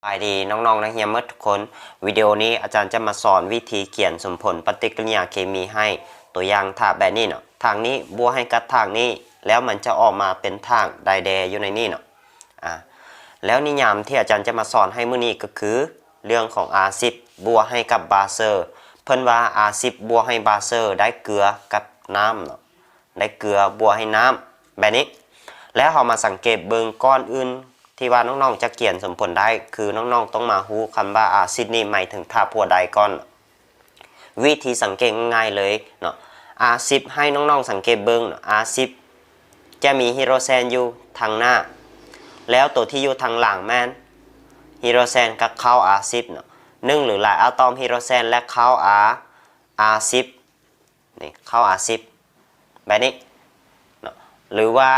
ສະບາຍດີນ້ອງໆນັກຮຽນໝົດທຸກຄົນ. ວິດີໂອນີ້ອາຈານຈະມາສອນວິທີຂຽນສົມຜົນປະຕິກິລິຍາເຄມີໃຫ້. ຕົວຢ່າງຖ້າແບບນີ້ເນາະ, ທາດນີ້ບວກໃຫ້ກັບທາດນີ້ ແລ້ວມັນຈະອອກມາເປັນທາດໃດແດ່ຢູ່ໃນນີ້ເນາະ. ອາ ແລ້ວນິຍາມທີ່ອາຈານຈະມາສອນໃຫ້ມື້ນີ້ກໍຄື ເລື່ອງຂອງອາຊິດບວກໃຫ້ກັບບາເຊີ. ເພິ່ນວ່າອາຊິດບວກໃຫ້ບາເຊີໄດ້ເກືອກັບນ້ຳເນາະ. ໄດ້ເກືອບວກໃຫ້ນ້ຳແບບນີ້. ແລ້ວເຮົາມາສັງເກດເບິ່ງ ກ່ອນອື່ນທີ່ວ່ານ້ອງໆຈະຂຽນສົມຜົນໄດ້ ຄືນ້ອງໆຕ້ອງມາຮູ້ຄຳວ່າອາຊິດນີ້ໝາຍເຖິງທາດພວກໃດກ່ອນ. ວິທີສັງເກດງ່າຍໆເລີຍເນາະ, ອາຊິດ ໃຫ້ນ້ອງໆສັງເກດເບິ່ງເນາະ, ອາຊິດຈະມີຮີໂດຣແຊນຢູ່ທາງໜ້າ ແລ້ວໂຕທີ່ຢູ່ທາງຫຼັງແມ່ນຮີໂດຣແຊນກັບເຄົ້າອາຊິດເນາະ, ໜຶ່ງ ຫຼື ຫຼາຍອາຕອມຮີໂດຣແຊນ ແລະ ເຄົ້າອາ ອາຊິດ ນີ້ ເຄົ້າອາຊິດແບບນີ້ເນາະ. ຫຼືວ່າ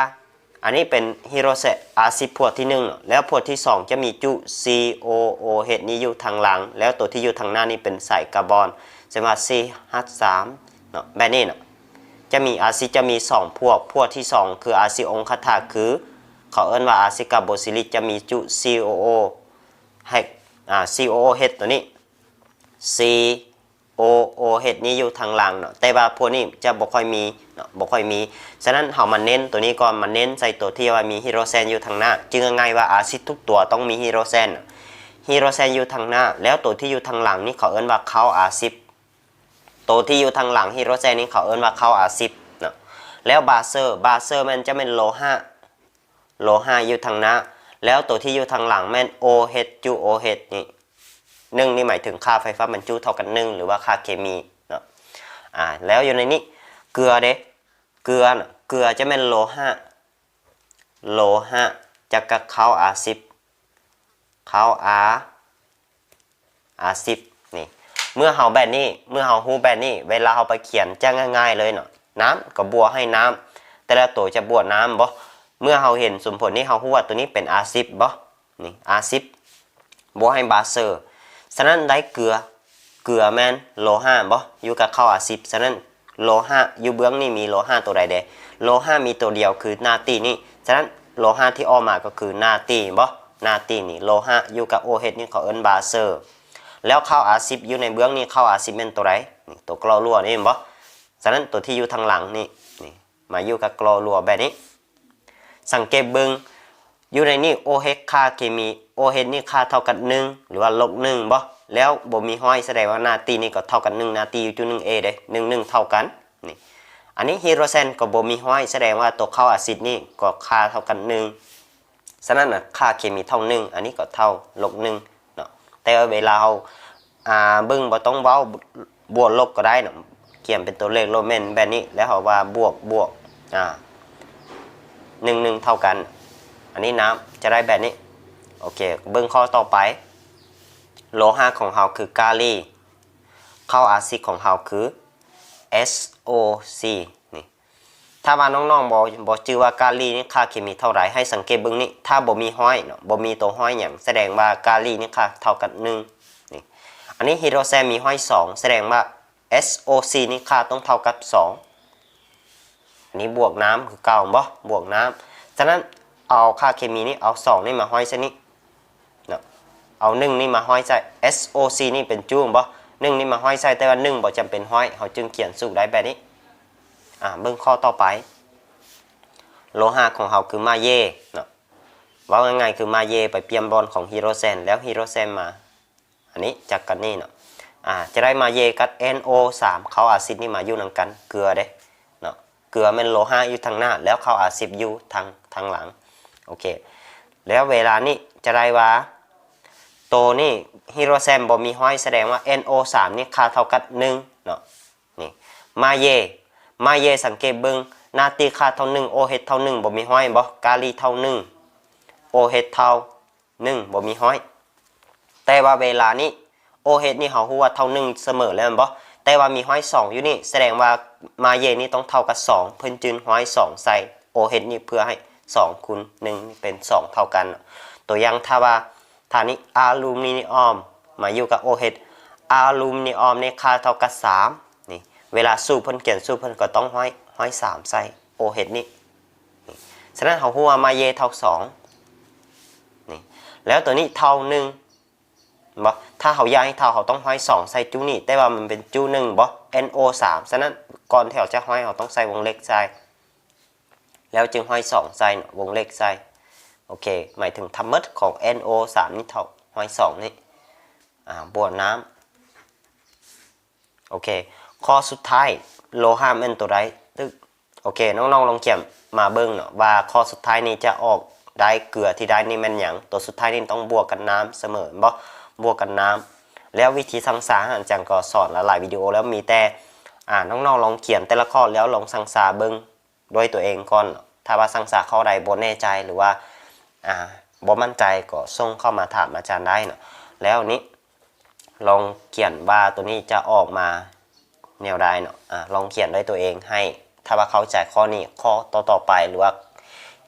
ອັນນີ້ເປັນຮີໂດຣແຊນອາຊິດພວກທີໜຶ່ງເນາະ, ແລ້ວພວກທີສອງຈະມີຈຸ ຊີໂອໂອເອັດ ນີ້ຢູ່ທາງຫຼັງ, ແລ້ວໂຕທີ່ຢູ່ທາງໜ້ານີ້ເປັນສາຍກາບອນ ເຊັ່ນວ່າ ຊີເອັດສາມເນາະ, ແບບນີ້ເນາະ. ຈະມີອາຊິດ ຈະມີສອງພວກ, ພວກທີສອງຄືອາຊິດອົງຄະທາດ ຄືເຂົາເອີ້ນວ່າອາຊິດກາໂບຊິລິກ ຈະມີຈຸ ຊີໂອໂອ ໃຫ້ ອາ ຊີໂອໂອເອັດ ໂຕນີ້ ຊີ ໂອ ໂອເອັດ ນີ້ຢູ່ທາງຫຼັງເນາະ, ແຕ່ວ່າພວກນີ້ຈະບໍ່ຄ່ອຍມີເນາະ, ບໍ່ຄ່ອຍມີ. ສະນັ້ນເຮົາມາເນັ້ນໂຕນີ້ກ່ອນ, ມາເນັ້ນໃສ່ໂຕທີ່ວ່າມີຮີໂດຣແຊນຢູ່ທາງໜ້າ. ຈື່ງ່າຍໆວ່າອາຊິດທຸກຕົວຕ້ອງມີຮີໂດຣແຊນ. ຮີໂດຣແຊນຢູ່ທາງໜ້າ, ແລ້ວໂຕທີ່ຢູ່ທາງຫຼັງນີ້ເຂົາເອີ້ນວ່າເຄົ້າອາຊິດ. ໂຕທີ່ຢູ່ທາງຫຼັງຮີໂດຣແຊນນີ້ເຂົາເອີ້ນວ່າເຄົ້າອາຊິດເນາະ. ແລ້ວບາເຊີ, ບາເຊີແມ່ນຈະແມ່ນໂລຫະ, ໂລຫະຢູ່ທາງໜ້າ, ແລ້ວໂຕທີ່ຢູ່ທາງຫຼັງແມ່ນໂອເອັດ ຈຸໂອເອັດນີ້. ໜຶ່ງນີ້ໝາຍເຖິງຄ່າໄຟຟ້າບັນຈຸເທົ່າກັບໜຶ່ງ ຫຼືວ່າຄ່າເຄມີເນາະ. ອາ ແລ້ວຢູ່ໃນນີ້ ເກືອເດ້, ເກືອນະ, ເກືອຈະແມ່ນໂລຫະ, ໂລຫະຈັບກັບເຄົ້າອາຊິດ, ເຄົ້າອາ ອາຊິດນີ້. ເມື່ອເຮົາແບບນີ້, ເມື່ອເຮົາຮູ້ແບບນີ້, ເວລາເຮົາໄປຂຽນຈະງ່າຍໆເລີຍເນາະ, ນ້ຳກໍບວກໃຫ້ນ້ຳ, ແຕ່ລະໂຕຈະບວກນ້ຳບໍ່? ເມື່ອເຮົາເຫັນສົມຜົນນີ້ ເຮົາຮູ້ວ່າໂຕນີ້ເປັນອາຊິດບໍ່? ນີ້ອາຊິດບວກໃຫ້ບາເຊີ, ສະນັ້ນໄດ້ເກືອ, ເກືອແມ່ນໂລຫະບໍ່? ຢູ່ກັບເຄົ້າອາຊິດ, ສະນັ້ນໂລຫະຢູ່ເບື້ອງນີ້ມີໂລຫະໂຕໃດແດ່? ໂລຫະມີໂຕດຽວຄືນາຕີນີ້, ສະນັ້ນໂລຫະທີ່ອອກມາກໍຄືນາຕີບໍ່? ນາຕີນີ້ ໂລຫະຢູ່ກັບໂອເອັດນີ້ເຂົາເອີ້ນບາເຊີ. ແລ້ວເຄົ້າອາຊິດຢູ່ໃນເບື້ອງນີ້, ເຄົ້າອາຊິດແມ່ນໂຕໃດ? ນີ້ ໂຕກລໍລົວນີ້ແມ່ນບໍ່? ສະນັ້ນໂຕທີ່ຢູ່ທາງຫຼັງນີ້, ນີ້ ມາຢູ່ກັບກລໍລົວແບບນີ້. ສັງເກດເບິ່ງ ຢູ່ໃນນີ້ໂອເອັດຄ່າເຄມີ, ໂອເອັດນີ້ຄ່າເທົ່າກັບໜຶ່ງ ຫຼືວ່າລົບໜຶ່ງບໍ່? ແລ້ວບໍ່ມີຫ້ອຍ ສະແດງວ່ານາຕີນີ້ກໍເທົ່າກັບໜຶ່ງ, ນາຕີຢູ່ຈຸດໜຶ່ງເອເດ້, ໜຶ່ງ ໜຶ່ງເທົ່າກັນ. ນີ້ ອັນນີ້ຮີໂດຣແຊນກໍບໍ່ມີຫ້ອຍ ສະແດງວ່າໂຕເຄົ້າອາຊິດນີ້ກໍຄ່າເທົ່າກັນໜຶ່ງ, ສະນັ້ນນະ ຄ່າເຄມີເທົ່າໜຶ່ງ, ອັນນີ້ກໍເທົ່າລົບໜຶ່ງເນາະ. ແຕ່ວ່າເວລາເຮົາ ອາ ເບິ່ງ ບໍ່ຕ້ອງເວົ້າບວກລົບກໍໄດ້ເນາະ, ຂຽນເປັນຕົວເລກໂລແມນແບບນີ້ ແລ້ວເຮົາວ່າບວກ ບວກ ອາ ໜຶ່ງ ໜຶ່ງເທົ່າກັນ, ອັນນີ້ນະ ຈະໄດ້ແບບນີ້. ໂອເຄ ເບິ່ງຂໍ້ຕໍ່ໄປ. ໂລຫະຂອງເຮົາຄືກາລີ, ເຄົ້າອາຊິດຂອງເຮົາຄື ເອັສໂອຊີ ນີ້. ຖ້າວ່ານ້ອງໆບໍ່ ບໍ່ຈື່ວ່າກາລີນີ້ຄ່າເຄມີເທົ່າໃດ, ໃຫ້ສັງເກດເບິ່ງນີ້, ຖ້າບໍ່ມີຫ້ອຍເນາະ, ບໍ່ມີຕົວຫ້ອຍຫຍັງ, ສະແດງວ່າກາລີນີ້ຄ່າເທົ່າກັບໜຶ່ງ ນີ້. ອັນນີ້ຮີໂດຣແຊນມີຫ້ອຍສອງ, ສະແດງວ່າ ເອັສໂອຊີ ນີ້ຄ່າຕ້ອງເທົ່າກັບສອງ. ອັນນີ້ບວກນ້ຳຄືເກົ່າແມ່ນບໍ່? ບວກນ້ຳ. ສະນັ້ນເອົາຄ່າເຄມີນີ້, ເອົາສອງນີ້ມາຫ້ອຍໃສ່ນີ້ເນາະ, ເອົາໜຶ່ງນີ້ມາຫ້ອຍໃສ່ ເອັສໂອຊີ ນີ້ເປັນຈຸແມ່ນບໍ່? ໜຶ່ງນີ້ມາຫ້ອຍໃສ່, ແຕ່ວ່າໜຶ່ງບໍ່ຈຳເປັນຫ້ອຍ, ເຮົາຈຶ່ງຂຽນສູດໄດ້ແບບນີ້. ອາ ເບິ່ງຂໍ້ຕໍ່ໄປ. ໂລຫະຂອງເຮົາຄືມາເຢເນາະ, ເວົ້າງ່າຍໆຄືມາເຢໄປປ່ຽນບ່ອນຂອງຮີໂດຣແຊນ, ແລ້ວຮີໂດຣແຊນມາ ອັນນີ້ຈັບກັນນີ້ເນາະ, ອາ ຈະໄດ້ມາເຢກັບ ເອັນໂອສາມ ເຄົ້າອາຊິດນີ້ມາຢູ່ນຳກັນ, ເກືອເດ້ເນາະ, ເກືອແມ່ນໂລຫະຢູ່ທາງໜ້າ ແລ້ວເຄົ້າອາຊິດຢູ່ທາງ ທາງຫຼັງ. ໂອເຄ ແລ້ວເວລານີ້ຈະໄດ້ວ່າ ໂຕນີ້ຮີໂດຣແຊນບໍ່ມີຫ້ອຍ, ສະແດງວ່າ ເອັນໂອສາມ ນີ້ຄ່າເທົ່າກັບໜຶ່ງເນາະ. ນີ້ ມາເຢ ມາເຢ ສັງເກດເບິ່ງ, ນາຕີຄ່າເທົ່າໜຶ່ງ, ໂອເອັດເທົ່າໜຶ່ງ ບໍ່ມີຫ້ອຍແມ່ນບໍ່? ກາລີເທົ່າໜຶ່ງ, ໂອເອັດເທົ່າ ໜຶ່ງ ບໍ່ມີຫ້ອຍ. ແຕ່ວ່າເວລານີ້ ໂອເອັດນີ້ເຮົາຮູ້ວ່າເທົ່າໜຶ່ງສະເໝີແລ້ວແມ່ນບໍ່? ແຕ່ວ່າມີຫ້ອຍສອງຢູ່ນີ້, ສະແດງວ່າມາເຢນີ້ຕ້ອງເທົ່າກັບສອງ, ເພິ່ນຈຶ່ງຫ້ອຍສອງໃສ່ໂອເອັດນີ້ ເພື່ອໃຫ້ສອງຄູນໜຶ່ງເປັນສອງເທົ່າກັນ. ຕົວຢ່າງ ຖ້າວ່າ ຖ້ານີ້ອາລູມິນຽມມາຢູ່ກັບໂອເອັດ, ອາລູມິນຽມນີ້ຄ່າເທົ່າກັບສາມ, ນີ້ ເວລາສູດເພິ່ນຂຽນສູດ ເພິ່ນກໍຕ້ອງຫ້ອຍ ຫ້ອຍສາມໃສ່ໂອເອັດນີ້. ນີ້ ສະນັ້ນເຮົາຮູ້ວ່າມາເຢເທົ່າສອງ ນີ້ ແລ້ວຕົວນີ້ເທົ່າໜຶ່ງ ບໍ່? ຖ້າເຮົາຢາກໃຫ້ເທົ່າ ເຮົາຕ້ອງຮ້ອຍສອງໃສ່ຈຸນີ້ ແຕ່ວ່າມັນເປັນຈຸໜຶ່ງບໍ່? ເອັນໂອສາມ ສະນັ້ນ ກ່ອນທີ່ເຮົາຈະຮ້ອຍ ເຮົາຕ້ອງໃສ່ວົງເລັບໃສ່ ແລ້ວຈຶ່ງຮ້ອຍສອງໃສ່ເນາະ ວົງເລັບໃສ່. ໂອເຄ ໝາຍເຖິງທັງໝົດຂອງ ເອັນໂອສາມ ນີ້ເທົ່າຮ້ອຍສອງນີ້ ອາ ບວກນ້ຳ. ໂອເຄ ຂໍ້ສຸດທ້າຍ ໂລຫະແມ່ນໂຕໃດ? ຕຶກ ໂອເຄ ນ້ອງໆລອງຂຽນມາເບິ່ງເນາະ ວ່າຂໍ້ສຸດທ້າຍນີ້ຈະອອກໄດ້ ເກືອທີ່ໄດ້ນີ້ແມ່ນຫຍັງ? ໂຕສຸດທ້າຍນີ້ຕ້ອງບວກກັບນ້ຳສະເໝີ ແມ່ນບໍ່? ບວກກັບນ້ຳ. ແລ້ວວິທີຊັ່ງຊາຫັ້ນ ອາຈານກໍສອນຫຼາຍໆວິດີໂອແລ້ວ ມີແຕ່ ອາ ນ້ອງໆລອງຂຽນແຕ່ລະຂໍ້ ແລ້ວລອງຊັ່ງຊາເບິ່ງດ້ວຍຕົວເອງກ່ອນເນາະ. ຖ້າວ່າຊັ່ງຊາຂໍ້ໃດບໍ່ແນ່ໃຈ ຫຼືວ່າ ອາ ບໍ່ໝັ້ນໃຈ ກໍສົ່ງເຂົ້າມາຖາມອາຈານໄດ້ເນາະ. ແລ້ວນີ້ ລອງຂຽນວ່າໂຕນີ້ຈະອອກມາແນວໃດເນາະ. ອາ ລອງຂຽນດ້ວຍຕົວເອງໃຫ້ ຖ້າວ່າເຂົ້າໃຈຂໍ້ນີ້ ຂໍ້ຕໍ່ໆໄປ ຫຼືວ່າ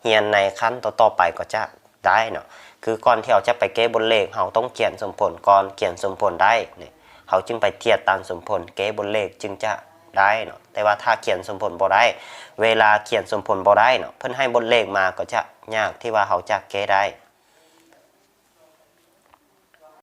ຮຽນໃນຂັ້ນຕໍ່ໆໄປກໍຈະໄດ້ເນາະ. ຄືກ່ອນທີ່ເຮົາຈະໄປແກ້ບົດເລກ ເຮົາຕ້ອງຂຽນສົມຜົນກ່ອນ, ຂຽນສົມຜົນໄດ້ນີ້ ເຮົາຈຶ່ງໄປທຽບຕາມສົມຜົນ ແກ້ບົດເລກຈຶ່ງຈະໄດ້ເນາະ. ແຕ່ວ່າຖ້າຂຽນສົມຜົນບໍ່ໄດ້ ເວລາຂຽນສົມຜົນບໍ່ໄດ້ເນາະ ເພິ່ນໃຫ້ບົດເລກມາກໍຈະຍາກທີ່ວ່າເຮົາຈະແກ້ໄດ້.